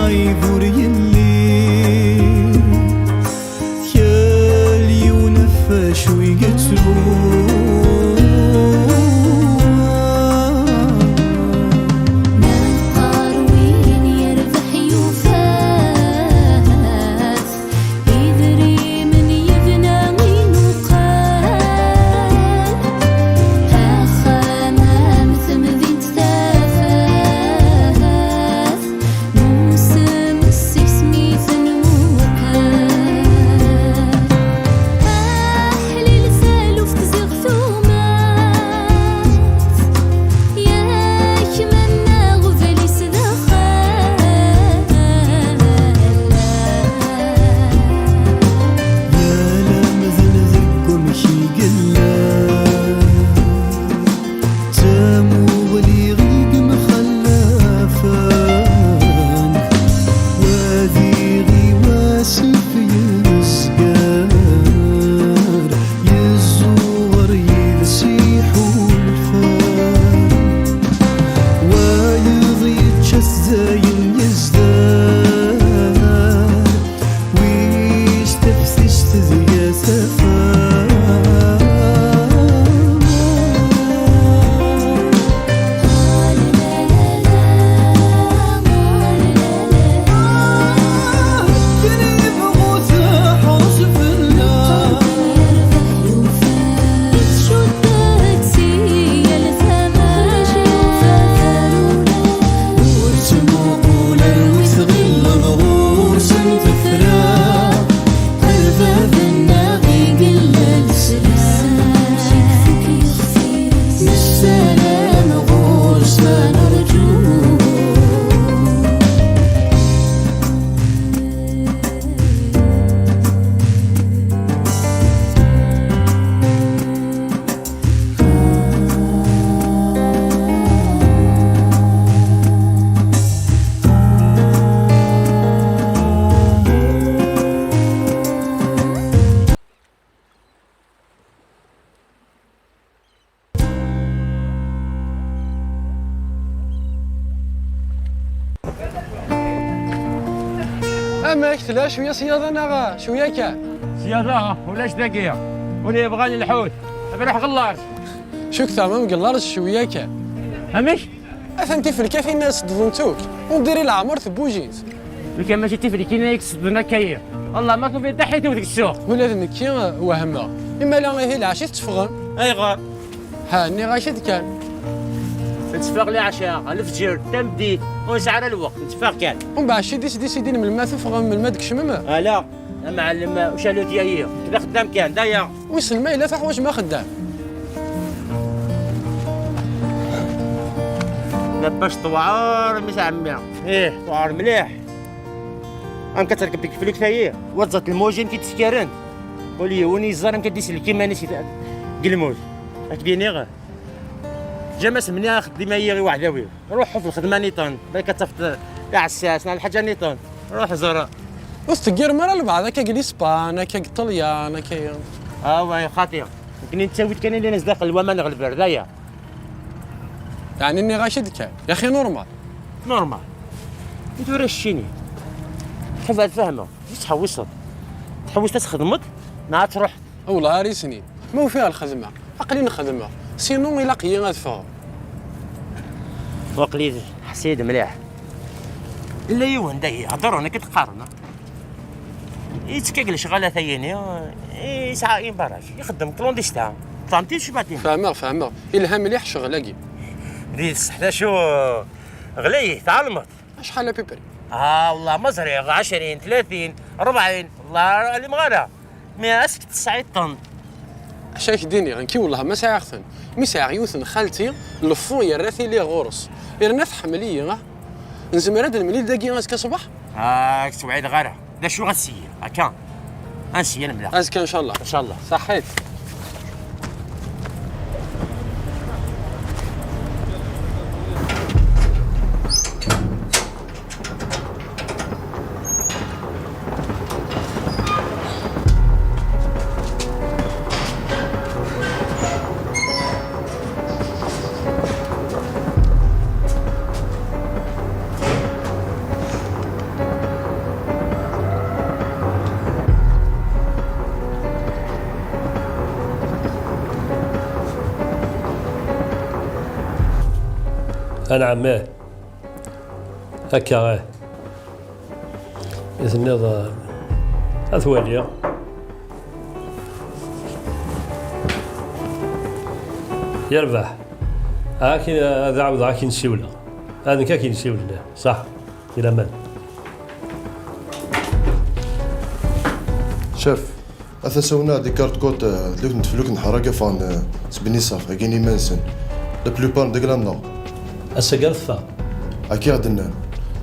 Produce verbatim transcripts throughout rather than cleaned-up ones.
Ɣib ur yelli, yal yiwen ɣef wacu i yettru. Ma neqqar win yerbeḥ yufa-t, idrimen yebna inuqal, axxam am temdint tafat. Nusem seg-s mi tenmuqel. Aḥlil taluft ziɣ tumat, yak mennaɣ ublis d axxam. Yal amdan deg wamek i yella. Tamuɣli i yemxallafen, wadiɣ i wasif yezger, yezzuɣer yid-s iḥulfan. Wayeḍ yečča-t dayen yezder, wis teftist deg-s tafat. Ur ttmuqul ar wi tɣilleḍ ɣur-sen tefra. Baba-nneɣ i yella leslam, nessaram ɣur-s ma nerǧu. Amek tella cwiya ṣṣyada neɣ cwiya kan? Ṣṣyada ulac dagi. Win yebɣan lḥut, ad ruḥ ɣer lars. Cukteɣ ma deg lars cwiya kan. Amek? Atan tifelkatin-a seddent akk. On dirait leɛmer tebbuǧint. Lukan mačči d tifelkin ay iseddun akka-yi. Wallah ma tufiḍ taḥit-iw deg ssuq. Ula d nekki wehmeɣ. Imala ihi lɛaci tetteffɣem? Ayɣer? Ha, nniɣ-ak-d kan. Netteffeɣ leɛca, lefjer, tameddit, ur nesɛi ara lweqt, netteffeɣ kan. Umbeɛd ciddi s disidi melmi ad teffɣem, melmi ad d-tkecmem? Ala, a mɛellem, ucalut-yayi, d axeddam kan, d aya. Wissen ma yella teḥwaǧem axeddam? Labac tewɛer, mmi-s ɛemmi. Ih, tewɛer mliḥ. Am ka terkeb deg fluk tayi, wa tẓat lmujin ki d-skarent. Ul yiwen yeẓẓar amek ad d-isellek iman-is i t-, deg lmut. Ad k-d-iniɣ, ǧǧam-as mni axeddim-ayi i waɛdaw-iw. Ruḥ ḥuf lxedma niṭen, balak ad tafeḍ taɛessast neɣ lḥaǧa niṭen. Ruḥ ẓer. Ur tettdeggirem ara lbeɛḍ akka deg Lispan, akka deg Ṭelyan, akka. Awa, ya xaṭi. Nekni nettawi-d kan ilin zdaxel waman ɣer lberd, aya. Yeɛni nniɣ-ak-d kan, yaxi normal. Normal. I tura ccini? Tḥuf ad fehmeɣ. Di tḥewwiseḍ? Tḥewwiseḍ ad txedmeḍ neɣ ad truḥeḍ? Wellah ar isnin. Ma ufiɣ lxedma, aql-i nxedmeɣ. Sinon ilaq-iyi ad ffɣeɣ. Waql-i ḥṣiɣ-d mliḥ. Illa yiwen da ihedṛen akka d-qqaren. Yettkag lecɣal atayini, yesɛa imbaraj, ixeddem clandestin. Fehmti cmatin? Fehmeɣ, fehmeɣ. Ilha mliḥ ccɣel-agi. Di ṣṣeḥ d acu ɣlayit, tɛelmeḍ. Acḥal à peu près? Ah, wallah ma ẓriɣ, ɛecrin, tlatin, rebɛin, wallah ur ɛlimeɣ ara. Mais est-ce que tesɛiḍ-ten? Acu ak-d-iniɣ, nekki wellah ma sɛiɣ-ten. Mi sɛiɣ yiwet n xalti, le fond yerra tili ɣur-s. Yerna tḥemmel-iyi, ah. Nezmer ad nemlil dagi azekka ṣṣbeḥ? Ah, ur k-ttewɛideɣ ara. D acu ad seyyiɣ, akka? Ad nseyyi ad nemleq. Azekka, ncallah. Ncallah. Saḥḥit. Anɛam, ih. Akka, ih. I tenniḍ, eh, ad waliɣ. Yerbeḥ. Akin, ad ɛawdeɣ ad k-in-siwleɣ. Ad nekk ad k-in-siwlen, ih. Ṣaḥ. Di laman. Chef, a tasawna di carte cote, eh, d luk n tefluk n ḥraga ffɣen, eh, s Beni Ṣaf, hegin iman-nsen. La plupart deg lanneɣ. Ass-agi ara teffeɣ. Akka i ɣ-d-nnan.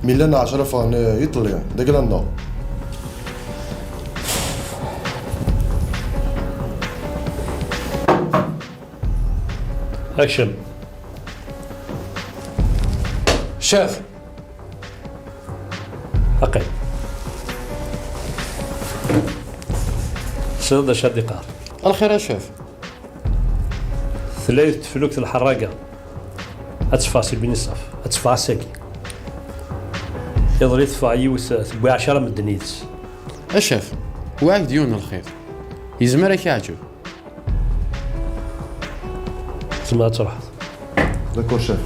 Mi llan ɛecra ffɣen, eh, iḍelli, deg lanneɣ. Action. Chef. Aqim. Tesliḍ d acu ad d-iqqar? Lxir a chef. Tella yiwet teflukt n lḥerraga. Ad teffeɣ si Beni Ṣaf. Ad teffeɣ ass-agi. Iḍelli teffeɣ yiwet, tewwi ɛecra medden yid-s. A chef, wɛak-d yiwen n lxir. Yezmer ad k-yeɛǧeb. Tzemreḍ ad truḥeḍ. D'accord, chef.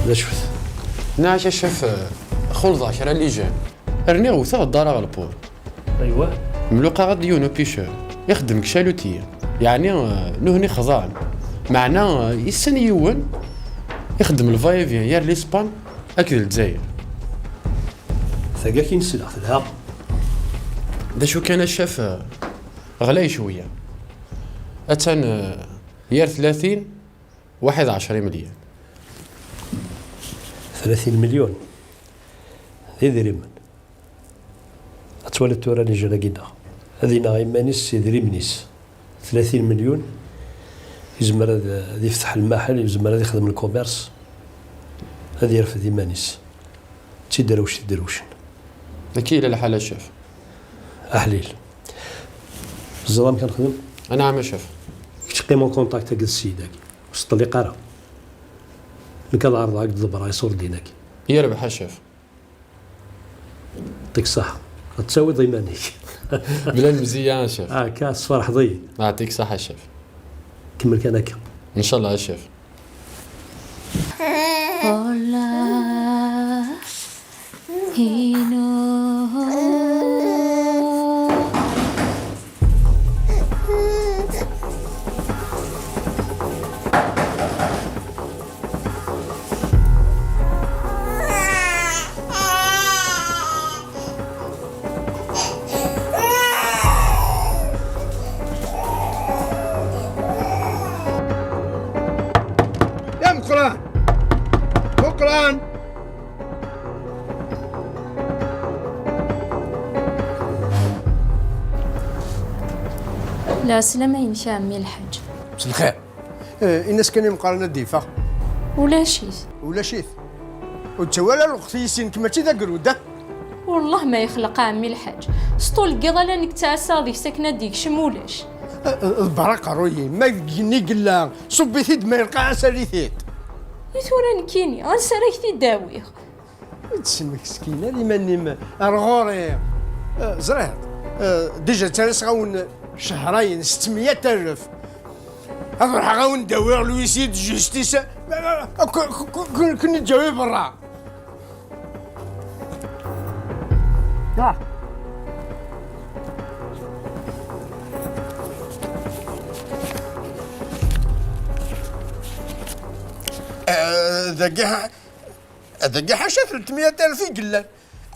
D acu-t? Nniɣ-ak a chef, xulḍeɣ kra n lijan. Rniɣ wteɣ ddar aɣelpur. Aywa. Mluqaɣ-d yiwen upicheur. Ixeddem deg chalutier. Yeɛni, eh, nuhni xḍan. Meɛna, eh, yessen yiwen. Ixeddem le va-et-vient gar l'Espagne akked Lezzayer. Tagi akin sliɣ telha. D acu kan a chef, ɣlay cwiya. Attan, eh, gar tlatin, waḥed ɛecra imelyan. Tlatin milyun d idrimen. Ad twaliḍ tura lijan-agi-nneɣ. Ad ineɣ iman-is s idrimen-is. Tlatin milyun, yezmer ad, ad ifteḥ lmaḥel, yezmer ad ixdem lkumers, ad yerfed iman-is. D tidrewct i drewcen. Akka yella lḥal a chef. Aḥlil. Teẓriḍ amek ara nexdem? Anɛam a chef. Kečč qqim en contact akked sseyid-agi. Ur s-ṭelliq ara. Nekk ad ɛerḍeɣ ad k-d-ḍebbreɣ iṣurdiyen-agi. Yerbeḥ a chef. Yɛṭik ṣṣeḥḥa. Ad tawiḍ iman-ik. Bla lemzeyya a chef. Akka, tesferḥeḍ-iyi. Yɛṭik ṣṣeḥḥa a chef. Kemmel kan akka. Ncallah a chef. Hola, inu. يا مقران، مقران. Lɛeslama-inek a ɛemmi Lḥaǧ. Mselxir. Eh, in-as kan i Meqqran ad d-yeffeɣ. Ulac-it. Ulac-it. Ur ttawi ara lweqt i yis-inek, mačči d agrud, ah? Wellah ma yexleq a ɛemmi Lḥaǧ. S ṭul n yiḍ ala nekk ttɛassaɣ deg-s akken ad d-yekcem ulac. Eh, eh, ḍebber aqerruy-im, ma deg igenni i yella, ṣubb-it-id, ma yelqaɛ-as err-it-id. I tura nekkini, ansi ara k-t-id-awiɣ? Ur d-tesmekskineḍ ara iman-im ar ɣur-i. Eh, ẓriɣ. Eh, déjà ttalaseɣ-awen cehrayen, settemya alef. Ad ruḥeɣ ad wen-d-awiɣ l'huissier de justice. Eh, eh, k-, k-, k-, ken-, ken-id-jawi berra. Ah. Eh, dagi ha-, Dagi ḥaca tletmya alef i yellan.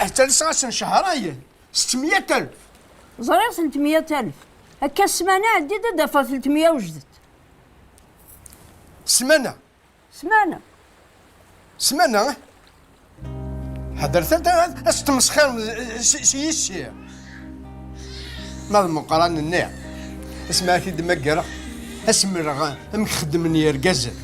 Atta lsas n cehrayen, settemya alef. Ẓriɣ tletmya alef. Akka ssmana ɛeddi-d ad d-afeɣ tletmya wejdet. Ssmana? Ssmana. Ssmana? Ḥadret ad, ad, ad s-tmesxirem s, s, s yis-i. Ma d Meqqran-nni, asmi ara t-id-mmagreɣ, ad s-mmleɣ amek xeddmen yergazen.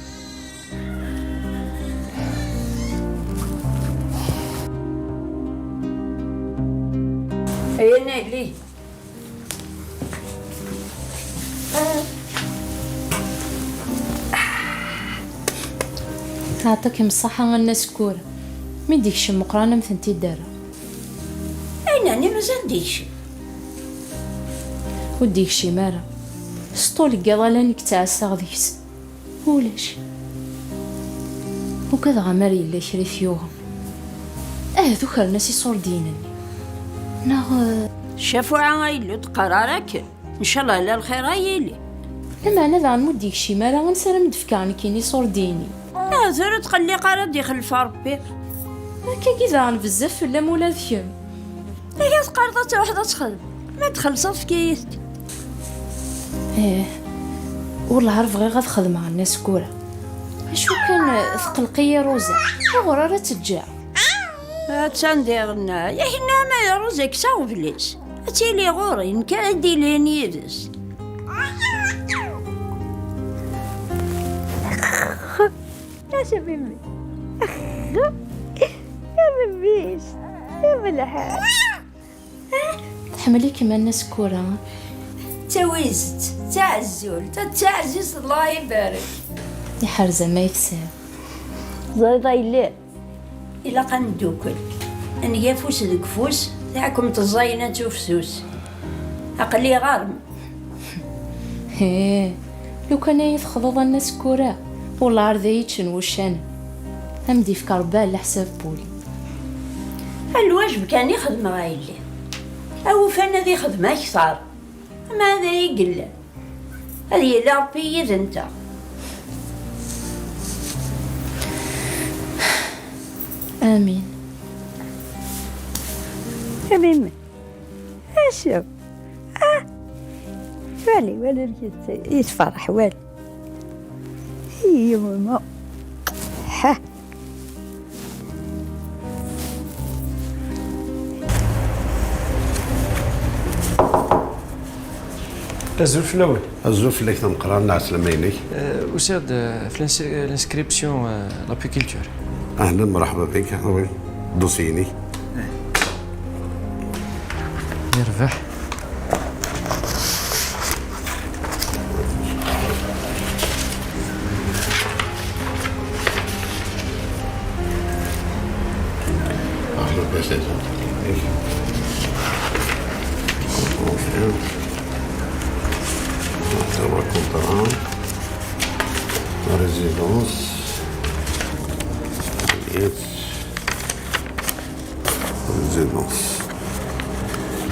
Ay a Nna Ɛli. Ɛṭikem ṣṣaḥa a Nna Sekkura. Mi d-ikcem Meqqran am tent-id-terra. Ayen ɛni mazal d-ikcem? Ur d-ikcim ara. S ṭul n yiḍ ala nekk ttɛassaɣ deg-s. Ulac. Ugadeɣ amar yella kra i t-yuɣen. Ahat ukren-as iṣurdiyen-nni. Neɣ, eh, Cafuɛa, a yelli, ur d-qqar ara akken. Ncallah ala lxir a yili. Lameɛna daɣen ma ur d-yekcim ara, ansi ara m-d-fkeɣ nekkini iṣurdiyen-iw? Ah, tura ur tqelliq ara ad d-ixlef Ṛebbi. Akkagi daɣen bezzaf fell-am ula d kemm. Ihi teqqareḍ ad truḥeḍ ad texdem. Ma txellṣeḍ, efk-iyi-t-id. Ih, wellah ar bɣiɣ ad xedmeɣ a Nna Sekkura. Acu kan, eh, tqelleq-iyi Ṛuza. Aɣur ara tt-ǧǧeɣ? Attan diɣen. Yak nniɣ-am a Ṛuza, kkes aɣbel-is. Ad tili ɣur-i, nekk ara d-ilin yid-s. Ass a memmi. A memmi-s. A Melḥan. Tḥemmel-ikem a Nna Sekkura. D tawizet, d taɛezzult, d taɛzizt, Allah ibarek. Iḥrez ama i tesɛiḍ. Teẓriḍ a yelli, ilaq ad neddukel. Nga afus deg ufus, taḥkumt ẓẓayen ad tufsus. Aql-i ɣer-m. Hee, lukan ay txedmeḍ a Nna Sekkura, wellah ar d ay ččen wuccanen. Ad m-d-ifk Ṛebbi ar leḥsab n wul-im. A lwajeb kan i xedmeɣ a yelli. Awufan ad ixdem akteṛ. Ama d ay yellan. Ad yili Ṛebbi yid-nteɣ. Amin. Amin. Acu? Ah! Wali, wali amek yet-, yetferreḥ, wali. Yemma. Ha. Azul fell-awen. Azul fell-ak d ameqqran, lɛeslama-inek. Euh, usiɣ-d, euh, ɣef l'inscri-, l'inscription, euh, l'apiculture. Ahlan, mṛeḥba bik, a wi, dossier-inek. Yerbeḥ. أهلا وسهلا. إيش؟ أوكي. هذا هو الكونترا. La résidence. Yes. La résidence.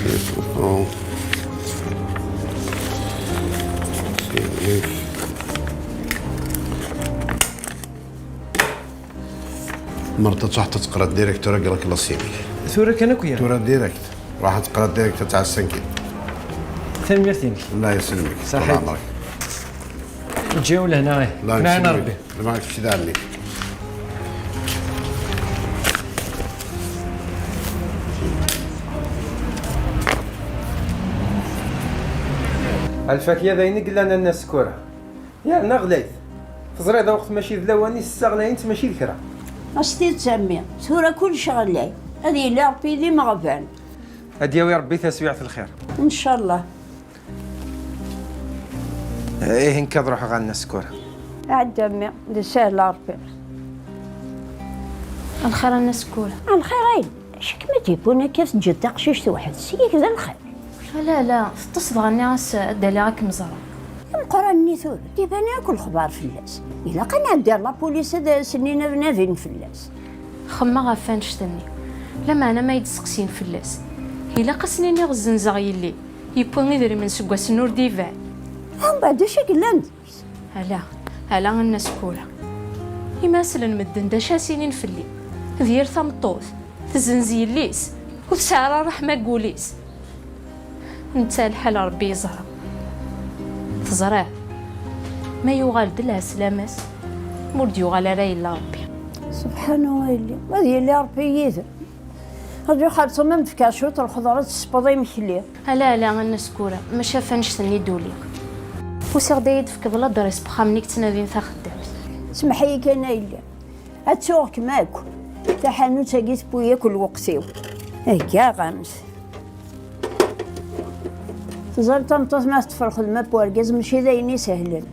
Yes, bon. C'est Mṛeṭ ad truḥ ad teqra direct tura deg la classe-inek. Tura kan akk ya. Tura direct. Ruḥ ad teqra direct ad tɛassan kan. Tanemmirt-inek. Allah yesselmek. Saḥit. Ṭul ɛemṛek. Ǧǧiw lehna, ih. Allah yesselmek. Rebbi. Lma kečč d ɛemmi. Lfakya d ayen i yellan a Nna Sekkura. Yerna ɣlayet. Teẓriḍ, a wext mačči d lawan-is ssaɣlayent, mačči d kra. A s tidet a mmi, tura kullec ɣlay. Ad yili Ṛebbi d imeɣban. Ad d-yawi Ṛebbi taswiɛt n lxir. Ncallah. Ihi nekk ad ruḥeɣ ɣer Nna Sekkura. Ɛeddi a mmi, d sahel a Ṛebbi. Lxir a Nna Sekkura. Lxir ay, acu kem-id-yewwin akka teǧǧiḍ taqcict weḥd-s? Yak d lxir. Ala, ala, teṭṭes dɣa nniɣ-as ad d-aliɣ ad kem-ẓreɣ. Ameqqran-nni tura, d-iban akk lexbar fell-as. Ilaq ad nɛeddi ar la police ad as-nini ad nadin fell-as. Xemmeɣ ɣef annect-nni. Lameɛna ma yi-d-seqsin fell-as, ilaq ad sen-iniɣ zzenzeɣ yelli, yewwi idrimen seg wass-nni ur d-iban. Umbeɛd acu i yellan deg-s? Ala, ala a Nna Sekkura. Imi ad slen medden d acu ad s-inin fell-i. D yir tameṭṭut, tezzenz yelli-s, ur tesɛi ara ṛṛeḥma deg wul-is. Netta lḥal Ṛebbi yeẓra. Teẓriḍ, ma yuɣal-d lɛeslama-s, ma ur d-yuɣal ara yella Ṛebbi. Subḥanu a yelli, ma ad yili Ṛebbi yid-m. Ad yuxal ẓem ad m-d-fkeɣ cwiṭ n lxeḍra ad tessewweḍ imekli. Ala, ala a Nna Sekkura, maca ɣef annect-nni i d-uliɣ. Usiɣ-d ad yi-d-tefkeḍ ladris n wexxam-nni i yettnadin taxeddamt. Semmeḥ-iyi kan a yelli. Ad tuɣ-kem akk. Taḥanut-agi tewwi akk lweqt-iw. Heggaɣ-am-t. Teẓriḍ tameṭṭut ma teṭṭef lxedma n wergaz mačči d ayen isehlen.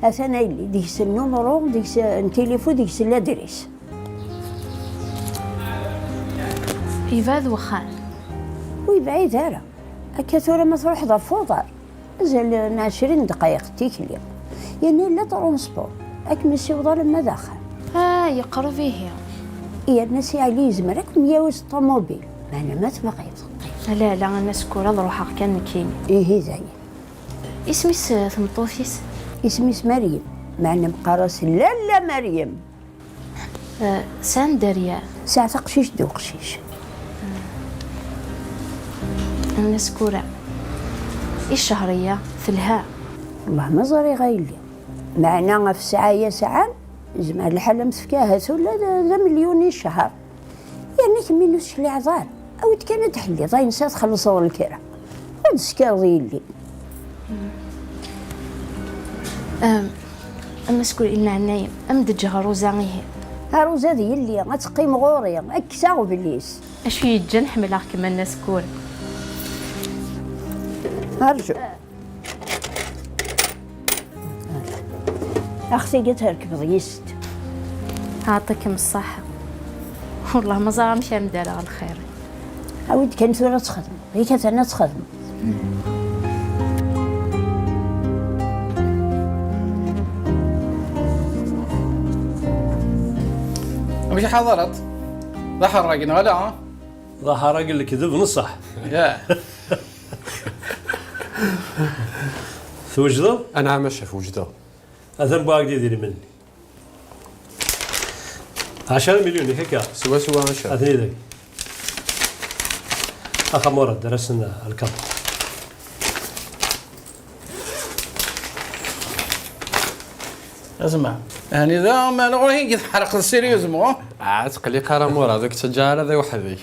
Atan a yelli, deg-s nnumru, deg-s n tilifu, deg-s ladris. Yebɛed wexxam? Ur yebɛid ara. Akka tura ma truḥeḍ ɣef uḍar. Azal n ɛecrin dqayeq n tikli. Yerna yella transport. Ad kem-yessiweḍ alamma d axxam. Ah, yeqreb ihi. Yerna Si Ɛli yezmer ad kem-yawi s ṭumubil. Meɛna ma tebɣiḍ, qqim. Ala, ala, a Nna Sekkura, ad ruḥeɣ kan nekkini. Ihi dayen. Isem-is, eh, tmeṭṭut-is? Isem-is Meryem. Meɛna meqqar-as Lalla Meryem. Eh, sɛan dderya? Tesɛa taqcict d uqcic. A Nna Sekkura, i Ccehriya telha? Wellah ma ẓriɣ a yelli. Meɛna ɣef ssɛaya sɛan, yezmer lḥal ad m-tefk ahat ula d, d amelyun i ccher. Yerna kemmi ur tecliɛeḍ ara. Awi-d kan ad d-tḥelliḍ ayen s ad txellṣeḍ lkra. Ur d-teskireḍ yelli. Am, a Nna Sekkura, i lmeɛna-im, a m-d-ǧǧeɣ Ṛuza ihi. A Ṛuza d yelli, ad teqqim ɣur-i, ad kkseɣ ublis. Acu yeǧǧan ḥemmleɣ-kem a Nna Sekkura? Rǧu. Axti ad terkbeḍ yis-s. Ɛṭikem ṣṣaḥa. Wellah ma ẓriɣ amek ara m-d-rreɣ lxir. Awi-d kan tura ad txedmeḍ. Yak atan ad txedmeḍ. Amek i ḥaḍreḍ? D aḥerrag neɣ ala? D aḥerrag n lekdeb n ṣṣeḥ. Yah. Twejdeḍ? Anɛam a ccaf, wejdeɣ. Atan wwiɣ-ak-d idrimen-nni. Ɛecra milyun, yak akka? Swaswa a ccaf. Atan yid-k. Axxam Murad, ar ass-n lkaḍ. Azma, ɛni da, ma ɣur-i i tḥerqeḍ sérieusement? Ah, ttqelliq ara Murad, ur k-ttaǧǧa ara da weḥd-k.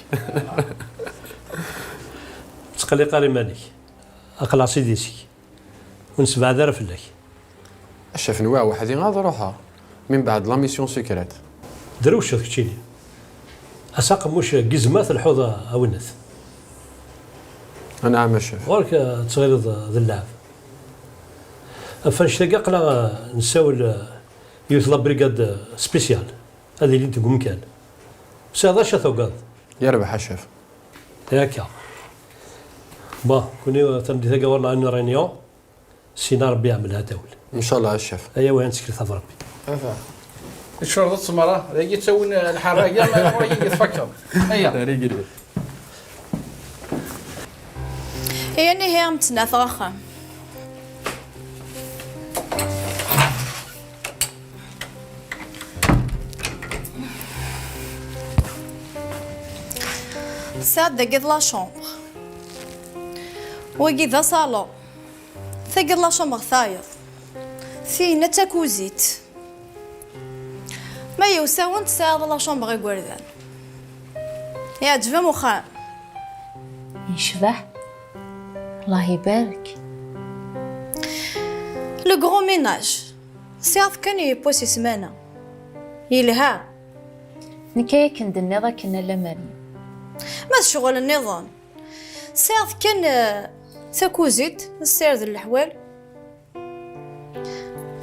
Ttqelliq ara iman-ik. Aql-aɣ s idis-ik. Ur nesbeɛd ara fell-ak. A ccaf, nwiɣ weḥd-i ad ruḥeɣ. Min baɛd la mission secrète. Drewceḍ keččini. Ass aqemmuc n yizem ad telḥuḍ a Winnet. Anɛam a ccaf. Ɣur-k, eh, ttɣileḍ, eh, d llɛeb. Ɣef annect-agi aql-aɣ, eh, nessawel, eh, yiwet la brigade, eh, spéciale. Ad ilint deg umkan. Tesɛiḍ acu ad tugaḍ? Yerbeḥ a ccaf. Akka. Bon, kuni tameddit-agi ɣur-neɣ une réunion. Sina Rebbi iɛmel, ha tawel. Ncallah a ccaf. Aya wayen tteklet ɣef Rebbi. Ata. Tcureḍ ttmara, dagi ttawin lḥerraga, ma ɣur-i tfakkeḍ. Aya. Ay, anihi am ttnateɣ axxam. Tesɛiḍ dagi d la chambre. Wagi d asalon. Tagi d la chambre tayeḍ. Tinna d takuzit. Ma yiwsawen tesɛiḍ la chambre igerdan. Iɛǧeb-am uxxam? Yecbeḥ. Allah ibarek. Le grand ménage. Tesɛiḍ kan yiwwas i ssmana. Yelha. Nekk ay akken d-nniɣ akken a Lalla Meryem. Ma d ccɣel nniḍen? Tesɛiḍ kan, eh, takuzit, tessired leḥwal.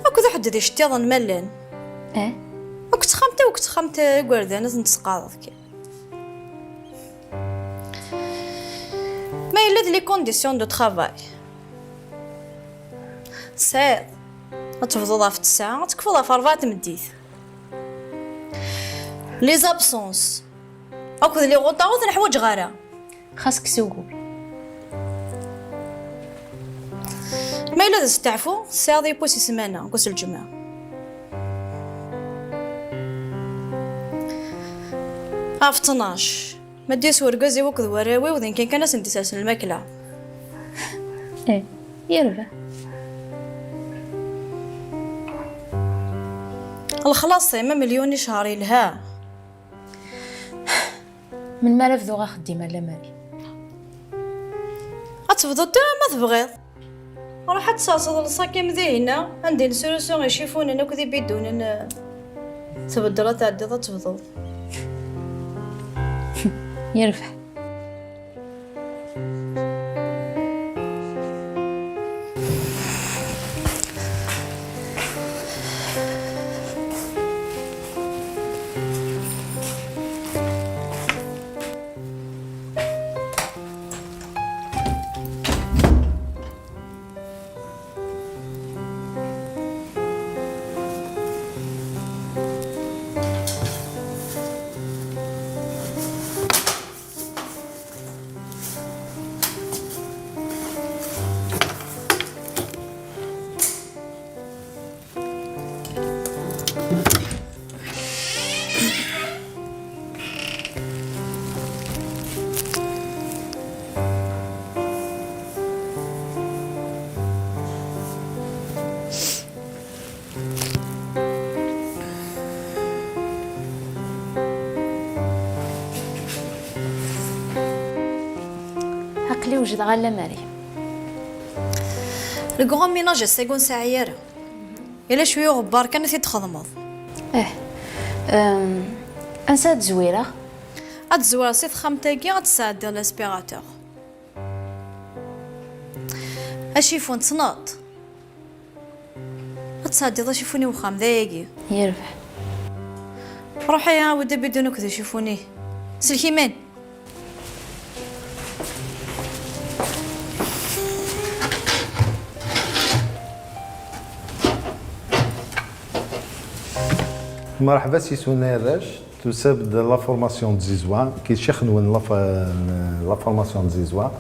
Akked uḥedded iceṭṭiḍen ma llan. Eh? Akked texxamt, akked texxamt igerdan ad ten-tesqaḍeḍ kan. Ma yella d les conditions de travail. Tesɛiḍ. Ad tebduḍ ɣef ttesɛa, ad tekfuḍ ɣef rebɛa tameddit. Les absences. Akked les retards ur ten-ḥwaǧeɣ ara. Xas kkes ugur. Ma yella d asteɛfu, tesɛiḍ yiwwas i ssmana, deg wass n lǧemɛa. Ɣef ttnac, ma d-yas urgaz-iw akked warraw-iw, d nekk kan ad sen-d-isersen lmakla. Eh, yerbeḥ. Lexlaṣ-im, amelyun i ccher yelha. Melmi ara bduɣ axeddim a Lalla Meryem? Ad tebduḍ tura ma tebɣiḍ. Ruḥ ad tserseḍ lṣak-im dihinna, anda i nesrusu icifunen akked ibidunen, eh, tbeddel ad tɛeddiḍ ad tebduḍ. Yerbeḥ. Wejdeɣ a Lamari. Le grand ménage ass-agi ur nesɛi ara. Yella cwiya uɣebbar kan i t-id-txedmeḍ. Eh. Em, ansa ad zwireɣ? Ad tezwireḍ si texxamt-agi, ad tesɛeddiḍ l'aspirateur. Acifun tessneḍ-t? Ad tesɛeddiḍ acifun i wexxam, d ayagi. Yerbeḥ. Ruḥ ay ɛawed abidun akked acifun-ihi. Sellek iman. Merḥba s yiswen arrac, tusa-d la formation n tzizwa, ki ccix-nwen la, la formation n tzizwa.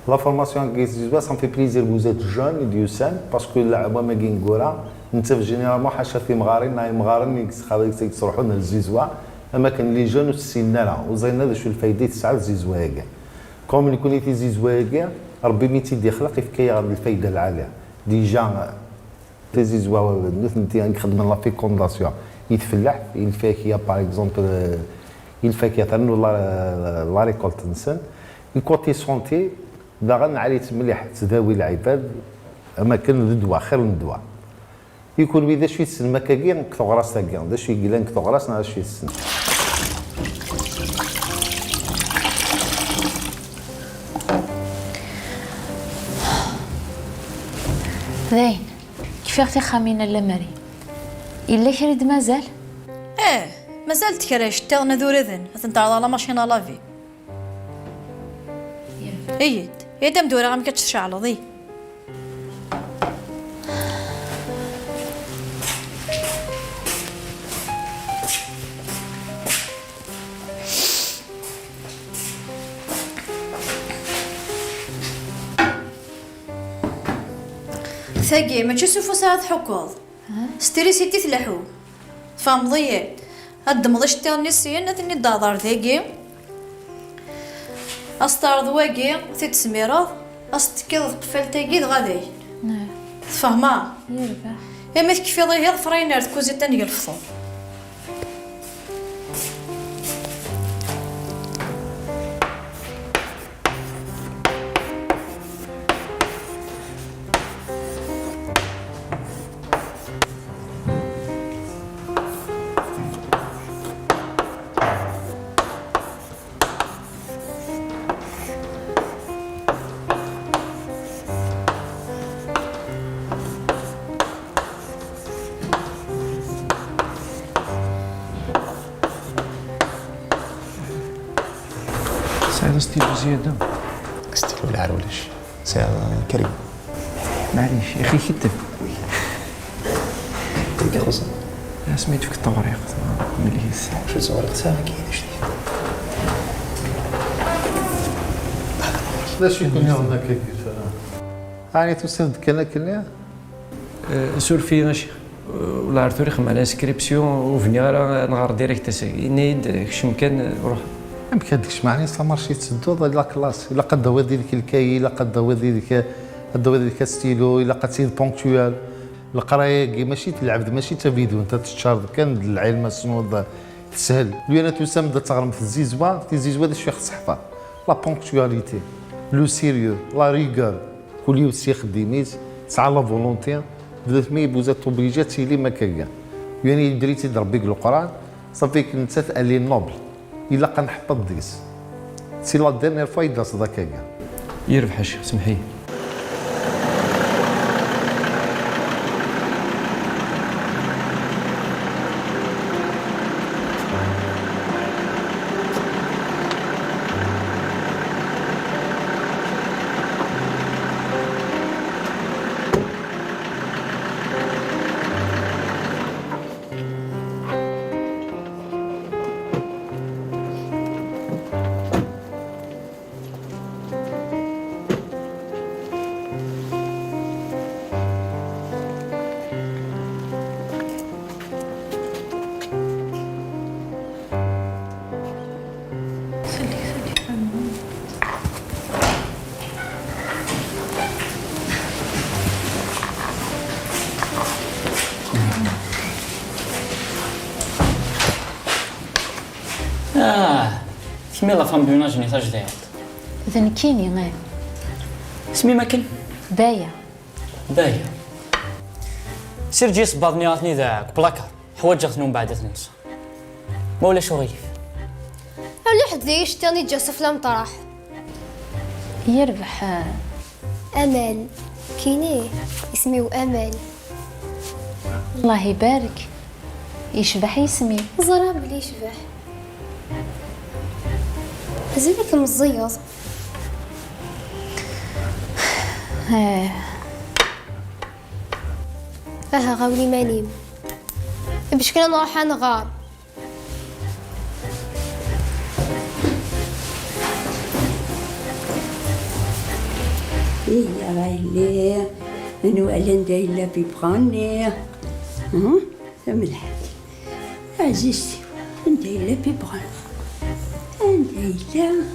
La formation n tzizwa, ça me fait plaisir, vous êtes jeune, d yusan, parce que leɛwam-agi n gura, nettaf généralement ḥaca timɣarin, neɣ imɣaren i yettruḥun ar tzizwa, am akken les jeunes ur tt-ssinen ara, ur ẓrin ara d acu lfayda i tesɛa tzizwa-agi. Comme nekkni tizizwa-agi, Rebbi mi tt-id-ixleq, ifka-yaɣ-d lfayda lɛali. Déjà, tizizwa nutenti i ixeddmen la fécondation i tfellaḥt, i lfakya, par exemple, euh, i lfakya trennu la, la récolte-nsen. I côté santé, daɣen ɛlit mliḥ ttdawi lɛibad, am akken d ddwa, xir n ddwa. I kunwi, d acu i tessnem akkagi deg teɣrast-agi? D acu i yellan deg teɣrast neɣ d acu i tessnem? Dayen, kfiɣ tixxamin a Lamari. Yella kra i d-mazal? Eh, mazal-d kra iceṭṭiḍen ad uraden, ad ten-terreḍ ɣer la machine à laver. Iyya-d, iyya-d ad m-d-uriɣ amek ad tt-tceɛleḍ, iyya. Tagi, mačči s ufus ara tḥukkeḍ. S trisiti tleḥḥu. Tfehmeḍ-iyi? Ad ddmeḍ iceṭṭiḍen-nni syin, ad ten-id-teɛḍer dagi. Ad s-terreḍ wagi, ad t-id-tesmireḍ, ad s-tekkiḍ tqeffalt-agi, dɣa dayen. Tfehmeḍ? Yerbeḥ. Imi tekfiḍ ihi, ḍfer ayen ar tkuzint ad neg lefṭur. Tesɛiḍ astilu zzyada? Astilu lɛar ulac. Tesɛiḍ krim? Maɛlic, ixi kitteb. Ixuṣṣen. Asmi d-tefk tawriqt, mel-it. Acu d tawriqt-a? Agi d acu-t? D acu i ken-yuɣen akka deg lfara? Ɛni tusiḍ-d kan akken? Surfi a ccix, ula ar tura ixdem l'inscription, ur bniɣ ara, nɣer direct-as, yenna-yi-d kcem kan, ruḥ. Amek ad d-kecmeɣ, ɛni s la marche i tettedduḍ, la classe, ilaq ad d-tawiḍ yid-k lkayi, ilaq ad d-tawiḍ yid-k, ad d-tawiḍ yid-k astilu, ilaq ad tiliḍ ponctuel. Leqraya-agi mačči d lɛebd, mačči d tavidunt, ad teččareḍ kan d lɛilm, ad tessneḍ, teshel. Lwin ad tusam-d ad teɣrem tzizwa, tizizwa d acu i ɣef teḥfa? La ponctualité, le sérieux, la rigueur. Kul yiwet s ixeddim-is, tesɛa la volonté, bdat mi vous êtes obligé ad tilim akkagi. Lwin yedder-itt-id Rebbi deg Leqran, safi que nettat elle est noble. Ilaq ad nḥeṭṭeḍ deg-s. C'est la dernière fois i d-taseḍ akkagi. Yerbeḥ a ccix, semmeḥ-iyi. Ah, kemmi la femme du ménage-nni tajdiṭ. D nekkini, eh. Isem-im akken? Baya. Baya. Sirǧi isebbaḍen-nni atni deg uplakar. Ḥwaǧeɣ-ten umbeɛd ad ten-nseɣ. Ma ulac uɣilif. Ala ḥedd di iceṭṭiḍen i ǧǧa sufla meṭraḥ. Yerbeḥ. Amal. Kini, isem-iw Amal. Allah ibarek. Yecbeḥ yisem-im. Ẓriɣ belli yecbeḥ. Mazal-ik meẓẓiyeḍ. Eh. Aha, ɣawel iman-im. Ibeckel ad nruḥ ad nɣer. Iya, a yelli, nwala anda yella bibɣa-nni. Hmm? Tamelḥant. Ɛzizt-iw, anda yella bibɣa? Anda yella?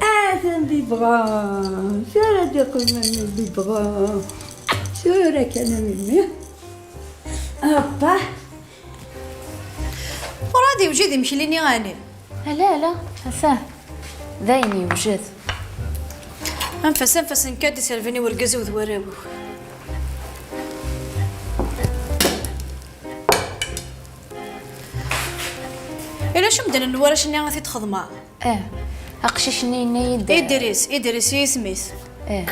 Atan bibɣa. Tura d-iqqim bibɣa. Tura kan a memmi. Appa. Ur ad yewjid imekli-nni, ɛni? Ala, ala, ata. Dayen yewjed. Anef-as, anef-as, nekk ad d-iservini urgaz-iw d warraw-iw. Ila acu medden n warrac-nni i t-id-xedmeɣ? Eh, aqcic-nni yenna-yi-d. Idris, Idris i yisem-is. Eh,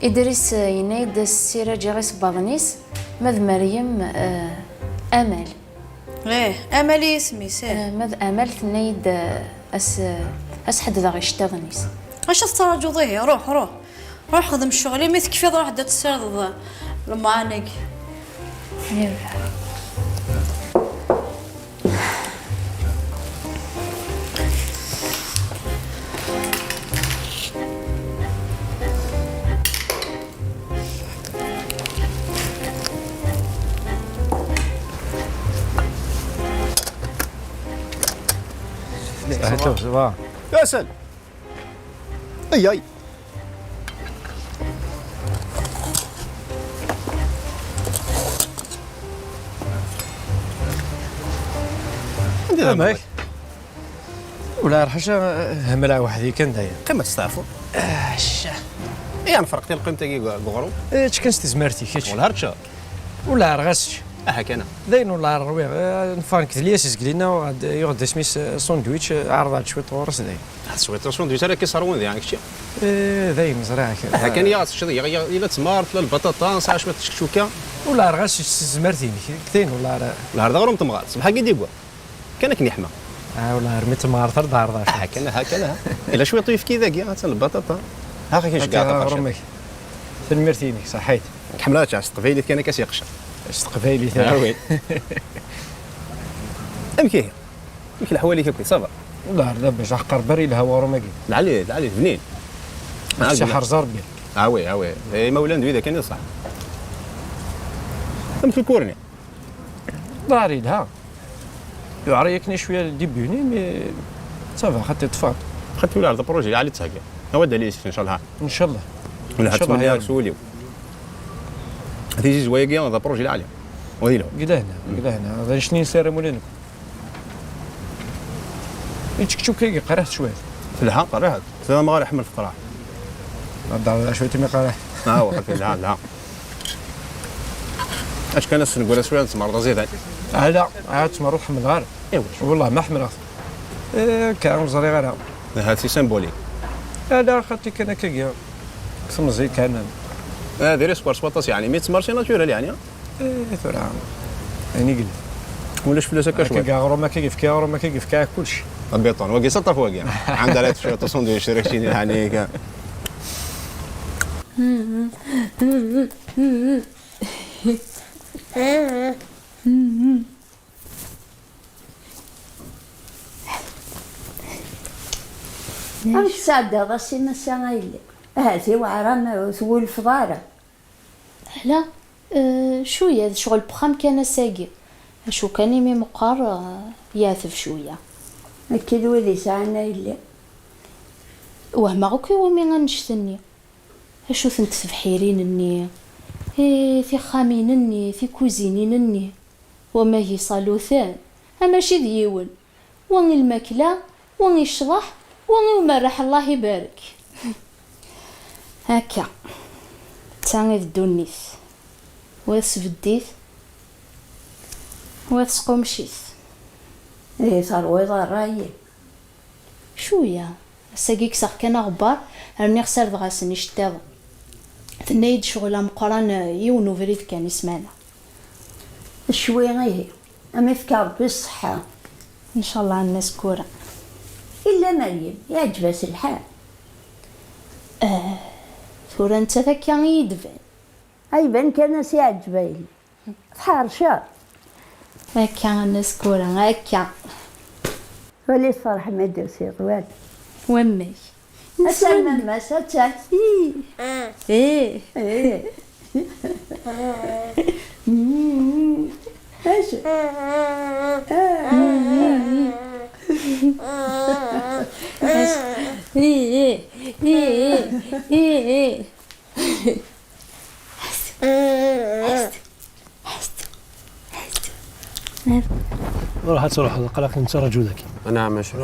Idris, eh, yenna-yi-d siraǧiɣ isebbaḍen-is, ma d Meryem, eh, Amal. Eh, Amal i yisem-is, eh. Eh, ma d Amal tenna-yi-d, eh, as, as ḥeddedeɣ iceṭṭiḍen-is. Acu tettraǧuḍ ihi? Ruḥ, ruḥ. Ruḥ xdem ccɣel, imi tekfiḍ ruḥ-d ad tessirdeḍ lemɛan-agi. Yerbeḥ. Salut, ça va? Yasel! Ay, ay! Anda d amek? Wala ar ḥaca, hemleɣ weḥd-i kan dayen. Qqim ad testeɛfuḍ. Ah, ccah. Iya, nferq tilqimt-agi deg uɣrum. Eh, ečč kan s tezmert-ik, kečč. Wala ar ččeɣ. Wala ar ɣas ečč. Aha kan. Dayen wala ar rwiɣ. Eh, neffeɣ nekk d Lyas Zgelina, yuɣ-d, yuɣ-d asmi-s, eh, sandwich, eh, ɛerḍeɣ-d cwiṭ ɣur-s dayen. Ah, teswiḍ sandwich ara k-iṣerwen diɣen kečči? Eh, dayen ẓriɣ. Aha kan, ya teččeḍ, ya, ya, yella ttmer, tella lbaṭaṭa, nesɛa cwiṭ n tcekcuka. Wala ar ɣas ečč s tezmert-inek, dayen wala ar. Lɛerḍ ɣur-m temɣer, ṣṣbeḥ-agi d-igwa. Kan akken yeḥma. Ah, wala armi temɣer terḍeɛreḍ. Ah, kan, ha kan, ha. Ila cwiṭ uyefki dagi, ha-tt-an lbaṭaṭa. Ha, ha, ha, aɣrum-ik. Tanemmirt-inek, ṣaḥit. Ḥemmleɣ ad ččeɣ s teqbaylit kan akka s yeqcer. S teqbaylit, ah, ah, oui. Amek ihi? Amek leḥwal-ik akk, ça va? Wala ar labas, aqerbar yelha waɣrum-agi. Lɛali, lɛali, bnin. Ah, ḥerz Rebbi. Ah, oui, ah, oui. Eh, imawlan d wid akken i ṣṣeḥ. Amek lkurni? Ḍahir yelha. Yuɛer-iyi akken cwiya le début-nni, mais ça va, xaṭi ṭṭfeɣ. Xaṭi wala ar d apṛuji lɛali ttagi. Awa d ali yis-k, ncallah. Ncallah. Wala ncallah ttwaliɣ ya s wul-iw. Tizizwa-agi d apṛuji lɛali. Wa d ilhu. Gdahna, gdahna. D annect-nni nessaram ula d nekk. Iččekčuk-agi qerriḥet cwiya. Telha, qerriḥet. Tella ma ɣer iḥemmel teqreḥ. Nehder cwiya mi qerriḥet. Ah, wa, telha, telha. Acu kan ass-n gura cwiya n tmerḍ azidan. Ala, ah, tmerḍ ḥemmleɣ ara. Iwa. Wallah ma ḥemmleɣ. Eh, akka, ur ẓriɣ ara. Ahat si symbolique. Ala, xaṭi kan akkagi. Temẓi kan. Ah, d risque s waṭas, yeɛni, mi tmer c'est naturel, yeɛni. Eh, tura. Ayen i yella. Ulac fell-as akka cwiṭ. Akka aɣrum, akka yefka aɣrum, akka yefka kullec. Abiṭun, wagi s aṭṭaf wagi. Ɛanda ara tecfiḍ tusundwic, yeɛni, kan. Amek tesɛeddaḍ ass-im ass-a a yelli? Ahat iweɛṛ-am, ur twulfeḍ ara. Ala, eh, cwiya, d ccɣel n wexxam kan ass-agi. Acu kan imi meqqer, eh, yeɛteb cwiya. Nekk d wid yesɛan a yelli. Wehmeɣ akk iwumi annect-nni. Acu-tent tebḥirin-nni, eh, tixxamin-nni, tikuzinin-nni. Wamagi iṣaluten, ha mačči d yiwen. Wa i lmakla, wa i ccḍeḥ, wa i umerreḥ, Allah ibarek. Akka. D ta i d ddunit. Wa tesbeddit, wa tesqumcit. Ihi terwiḍ ṛṛay? Cwiya. Ass-agi kkseɣ kan aɣebbar, rniɣ sardeɣ-asen iceṭṭiḍen. Tenna-yi-d ccɣel ameqqran, eh, yiwen ubrid kan i s-maleɣ. Cwi ihi, am ifka Ṛebbi ṣṣeḥḥa. Ncallah a Nna Sekkura. Illa Meryem, iɛǧeb-as lḥal? Ah, tura nettat akka i yi-d-tban. Ay, iban kan a s-iɛǧeb a yelli. Tḥerceḍ. Akka a Nna Sekkura, akka. Wali tferḥem i d-tusiḍ, wali. Wamek? Atan mamma-s, atan. Ih. Ih. Ih. Acu? Ih, ih, ih, ih, ih, ih. Ruḥ ad truḥeḍ, aql-aɣ nettraǧu dagi. Anɛam, acu?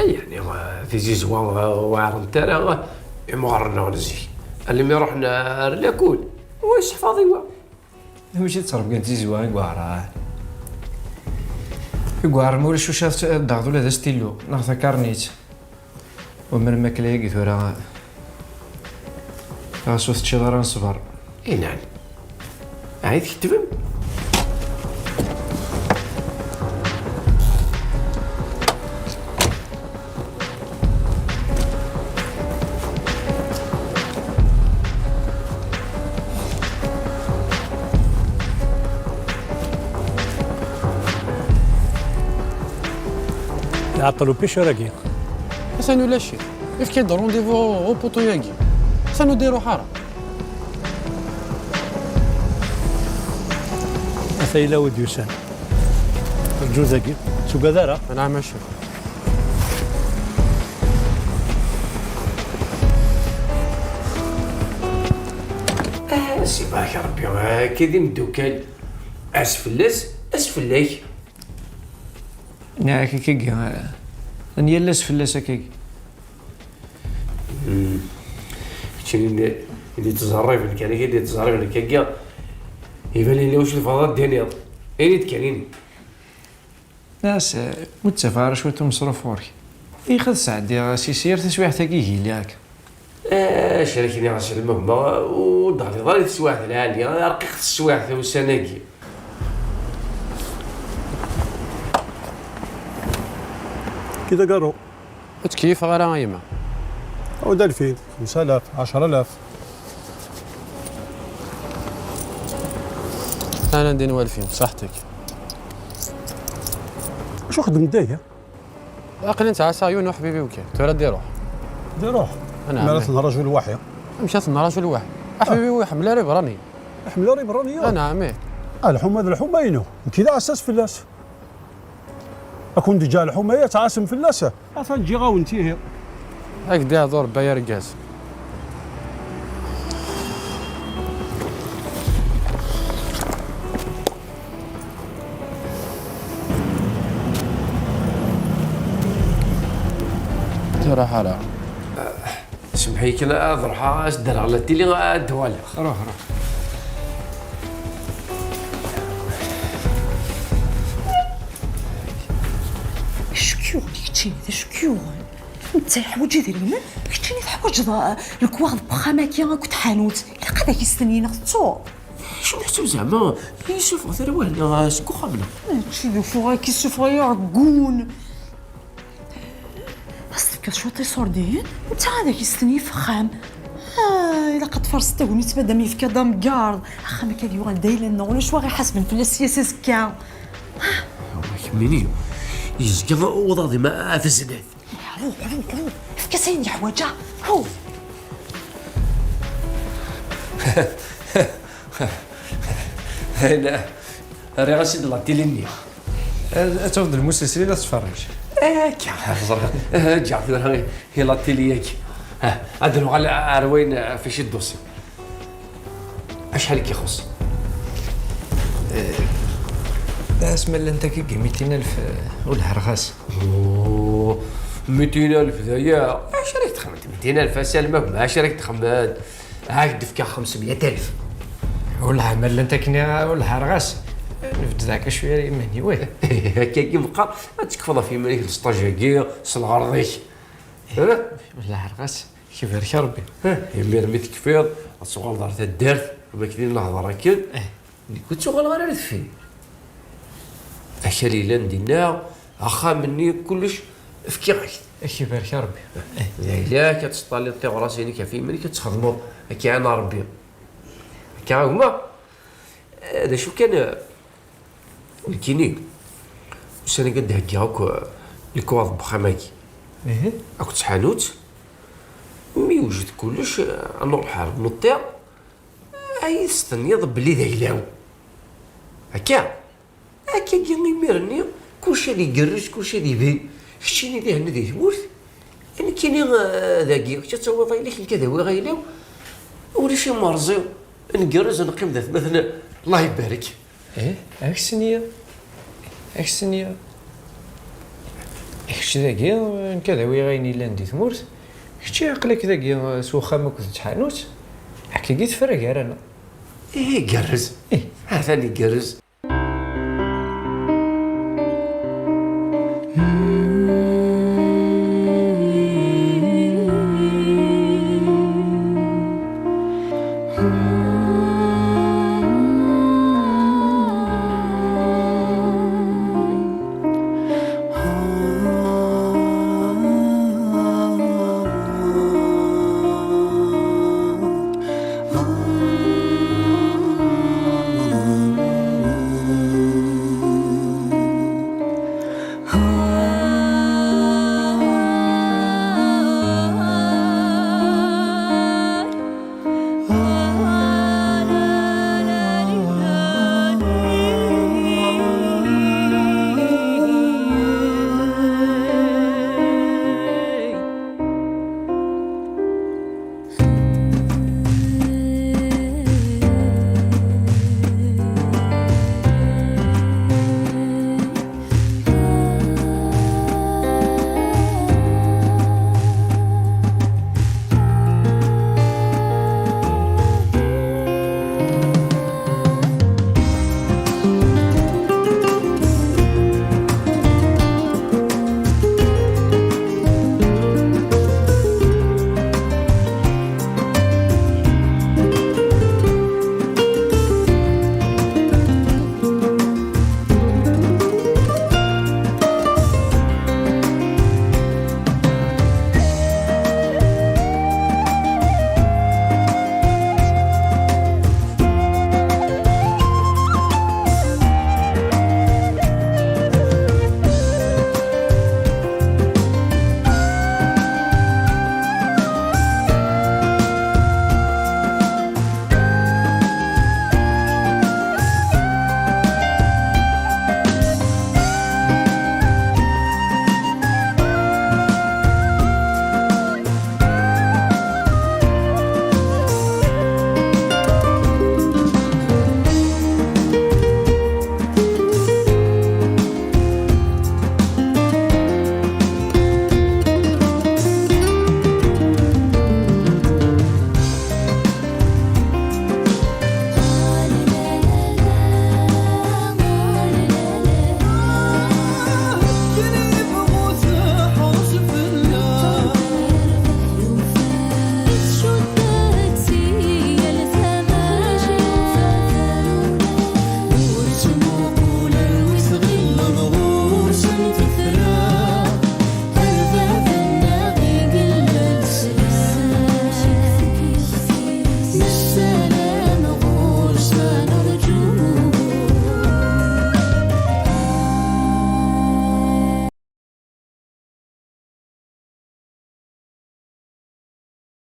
Ay, yeɛni, tizizwa ur ɛerrent ara imɣaren-nneɣ n zik. Almi ruḥen ar lakul, wa yesseḥfaḍ i wa. Mačči d ttṛebga n tzizwa i iweɛṛen. I iweɛṛen ma ulac ucaɣ ad d-taɣeḍ ula d astillu neɣ takarnit. Umer makla-agi tura, ɣas ur teččiḍ ara n ṣṣber. Inan. Ɛni tketbem? Iɛeṭṭel upicur-agi. Atan ulac-it. Efk-d rendez-vous au poteau-agi. Atan ur d-iruḥ ara. Ata yella wi d-yusan. Rǧu dagi. Tugad ara. Anɛam a ccix. Ah, si barek Rebbi, akka d imeddukkal. Ass fell-as, ass fell-ak. Neɣ akkagi, n yal ass fell-as akkagi. Hmm. Keččini i d-yettẓerriben kan, i d-yettẓerriben akkagi. Iban yella wacu tebɣiḍ ad d-tiniḍ. Ini-d kan, ini. Nas, ur d-ttafeɣ ara cwiṭ umeṣruf ɣur-k. Ixed sɛeddiɣ si sir taswiɛt-agi gili akka. Acu ara k-iniɣ a Si Lmegma, ur d-ɣliḍ ara i teswiɛt lɛali, rqiqet teswiɛt ussan-agi. Kida garo. Ur ttkeyyifeɣ ara a yemma. Awi-d alfin, xemsa alaf, ɛecra alaf. Ana din walfin, ṣaḥtek. Acu xedmen dagi? Aql-i ttɛassaɣ yiwen uḥbib-iw kan, tura ad d-iruḥ. D-iruḥ? Anɛam. Mi ara t-nraju lwaḥi. Amek ad t-nraju lwaḥi? Aḥbib-iw iḥemmel ara iberraniyen. Iḥemmel ara iberraniyen? Anɛam, ih. Ah, lḥuma d lḥuma-inu. Nekk d aɛessas fell-as. Ad ken-d-ǧǧeɣ lḥuma-ya, ttɛasem fell-as. Atan ǧǧiɣ-awen-tt ihi. Ad k-d-ihḍu Rebbi ay argaz. Tura ḥara. Semmeḥ-iyi kan ad ruḥeɣ ad s-d-rreɣ la tili ad d-waliɣ. Ruḥ, ruḥ. Acu k-yuɣen keččini? D acu k-yuɣen? Netta yeḥwaǧ idrimen, keččini teḥwaǧeḍ, ah, lekwaɣeḍ n wexxam-agi akked tḥanut. Ilaq ad ak-istenyi neɣ tettuḍ. Acu meḥsub zeɛma i yi-isuffɣet ara wahna seg uxxam-nneɣ? Mačči d afeɣ-ik i isuffeɣ ay aɛeggun. Bas Kkaẓ cwiṭ iṣurdiyen, netta ad ak-istenyi f axxam. Ah, ilaq ad tfarseḍ tagnit, madam yefka-d amgerḍ. Axxam akka ad yuɣal d ayla-nneɣ, ulac wa ɣ-iḥasben fell-as sya s azekka. Kemmini, yezga uḍaḍ-im ɣef zdat. Ruḥ, ruḥ, ruḥ, efk-as ayen yeḥwaǧ, ah, ruḥ. Rriɣ-as-id la tili-nni. Ad tafeḍ lmusalsel i la tettferrij. Akka, ẓriɣ. Ǧǧeɣ tura i la tili-agi. Ad nuɣal ar wayen ɣef i d-tusiḍ. Acḥal i k-ixuṣṣ? Asma llant akka deg mitin alef, ur lḥerɣ-as. Mitin alef d aya. Acu ara k-txedmeḍ mitin alef? Asalma gma acu ara k-txedmeḍ? Ad k-d-fkeɣ xemsemya alef. Wellah ma llant akken, ur lḥerɣ-as. Nebded akka cwiya ar yiman-iw, ih. Akka i meqqar ad tekfuḍ ɣef yiman-ik lesṭaj-agi s lɣerḍ-ik. Ur lḥerɣ-as. Kibarek Rebbi. Imir mi tekfiḍ, ad tuɣaleḍ ɣer taddart, am akken i nehḍer akken. Nekk ur ttuɣaleɣ ara ar deffir. Akal yellan dinna, axxam-nni, kullec fkiɣ-ak-t. Kibarek Rebbi. D ayla-k ad teṭṭaliḍ tiɣrasin-ik ɣef yiman-ik ad txedmeḍ akka ɛna Rebbi. Akka a gma, d acu kan, nekkini ussan-agi ad d-heggiɣ akk lekwaɣeḍ n wexxam-agi akked tḥanut. Mi yewjed kullec, ad nruḥ ar neṭṭi, ad yi-testenyiḍ belli d ayla-w. Akka, akkagi imir-nni kullec ad igerrez, kullec ad ibin. Keččini d ihenni di tmurt, nekkini, eh, dagi, kečč ad tawiḍ ayla-k, nekk ad awiɣ ayla-w. Ulac imerẓi, ngerrez, neqqim d atmaten, Allah ibarek. Ih, ak-sniɣ. Ak-sniɣ. Kečč dagi, nekk ad awiɣ ayen yellan di tmurt. Kečč aql-ak dagi s uxxam akked tḥanut. Akkagi tefra gar-aneɣ. Ih, igerrez. Atan igerrez.